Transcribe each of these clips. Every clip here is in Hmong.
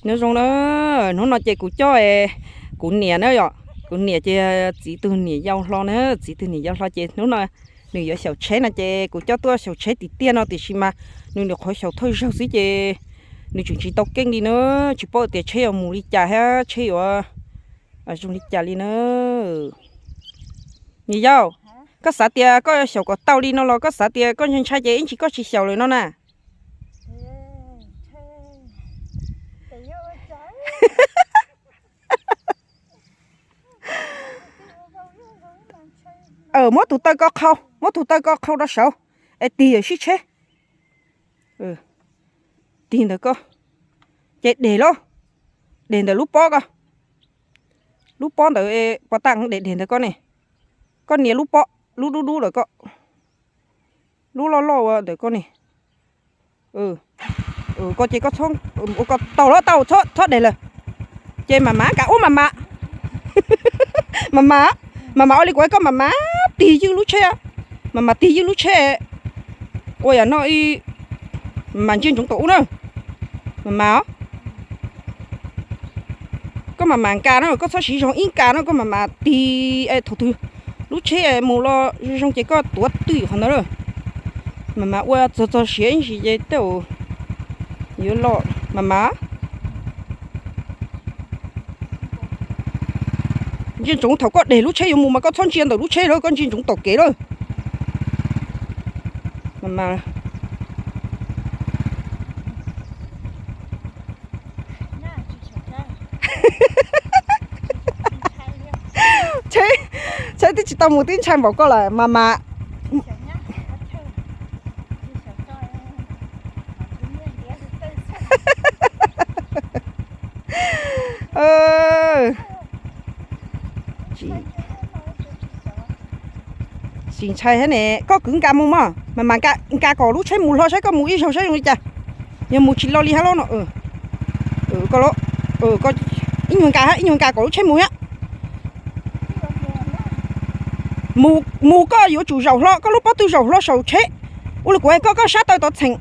Nyob zoo na, hnub no ces kuv coj kuv niam na yom, kuv niam ces txiv tug niam yau hlo na, txiv tug niam yau hlo ces hnub no nws yuav xyaum tsheb no ces kuv coj tuaj xyaum tsheb tiag tiag no tiam sis mas nws nyuam qhuav xyaum thawj zaug xwb ces nws tseem tsis tau keej li na, tsis paub tias tsheb yuav mus li cas thiab tsheb yuav zoo li cas li na. Niam yau, koj xav tias koj xyaum kom tau li no los koj xav tias koj ntshai ntshai ces ib ntsis koj tsis xyaum lawm no na? Muab tus taw ko qhau, muab tus taw ko qhau rau saud es tig sib tsheb. Tig ntawm ko, ces deg lauj, deg ntawm lub pob ko, lub pob ntawd, pob tag deg deg ntawm ko ne, koj nias lub pob, lub dub dub ntawm ko, lub loj loj ua ntawm ko ne. Ko ces koj, ko tau los tau, txhob deg lawm. Ces mam mam kav ub mam mam, mam mam, mam mam ua li kuv, koj mam mam tig ywj lub tsheb, mam mam tig ywj lub tsheb ua yam no, mam mam ntsia ntsoov tom ub na, mam mam. Koj mam mam nkag no, koj txhob siv zog ib nkag no, koj mam mam tig, thaum twg lub tsheb mus los zoo zoo ces koj tuav twj ywm qhov ntawd na. Mam mam ua txog txog siav ib ntsis ces tej zaum yuav los, mam mam. Ntsia ntsoov thaum koj deg lub tsheb yuav mus mas koj txhob ntsia ntawm lub tsheb lawm, koj ntsia ntsoov tom kev lawm. Mam mam. Tsheb, tsheb twb tsis tau mus twb ntshai npaum koj lawm mas mas. Tsis ntshai thiab ne, koj kwv nkag mus mog, mas mas nkag kom lub tsheb mus hlo saib koj mus ib zaug saib zoo li cas. Yog mus tsis lo li hab los no, ib nyuag nkag, ib nyuag nkag kom lub tsheb mus thiab. Mus koj yuav tsum zaum hlo, koj lub pob tw zaum hlo saum tsheb. Ua li kuv, koj, koj sab taw tov txheem,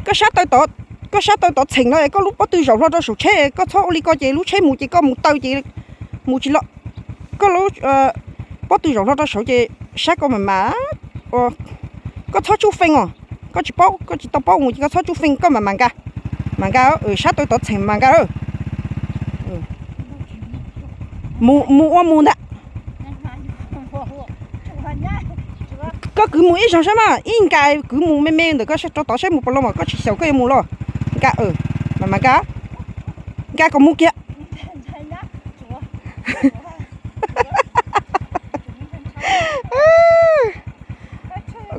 koj sab taw tov, koj sab taw tov txheem no koj lub pob tw zaum hlo rau saum tsheb, koj txhob ua li ko ces lub tsheb mus ces koj mus taw ces mus tsis lo. Koj lub pob tw zaum hlo rau saud ces sab koj mam mam, koj txhob tsuj feej os. Koj tsis paub, koj tsis tau paub mus ces koj txhob tsuj feej, koj mam mam nkag, mam nkag, sab taw tov txheem mas nkag. Mus, mus ua mus ntag. Koj kwv mus ib zaug saib mas, ib nkag kwv mus me me ntawm koj rau tod saib mus puas lo mas koj tsis xyaum koj yuav mus los. Nkag, mam mam nkag, nkag kom mus kiag.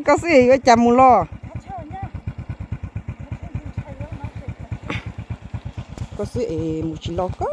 Koj xwb es yuav cas mus los. Koj xwb es mus tsis los koj.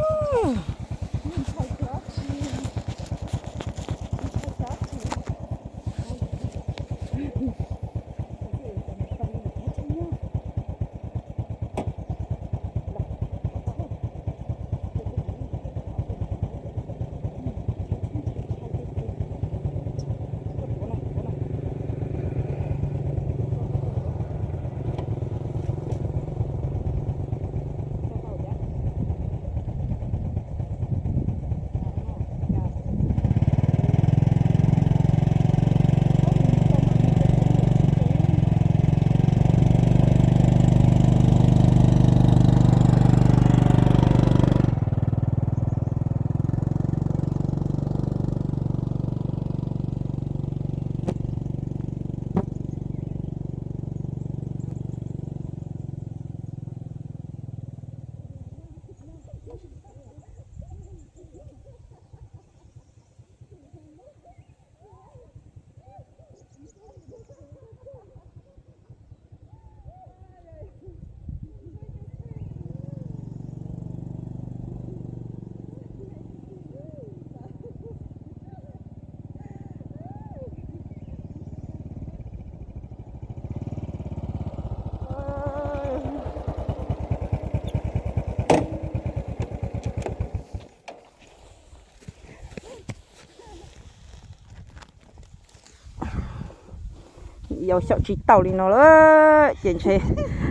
Yog xyaum tsis tau li no lawm ces ntshe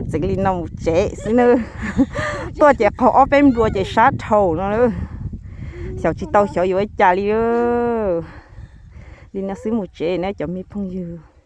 txeev li no mus tsev xwb na. Tuaj ces qaug ob peb nplua ces sab dhau no lawm. Xyaum tsis tau xyov yuav ua cas li. Li no xwb mus tsev na cov me phooj ywg.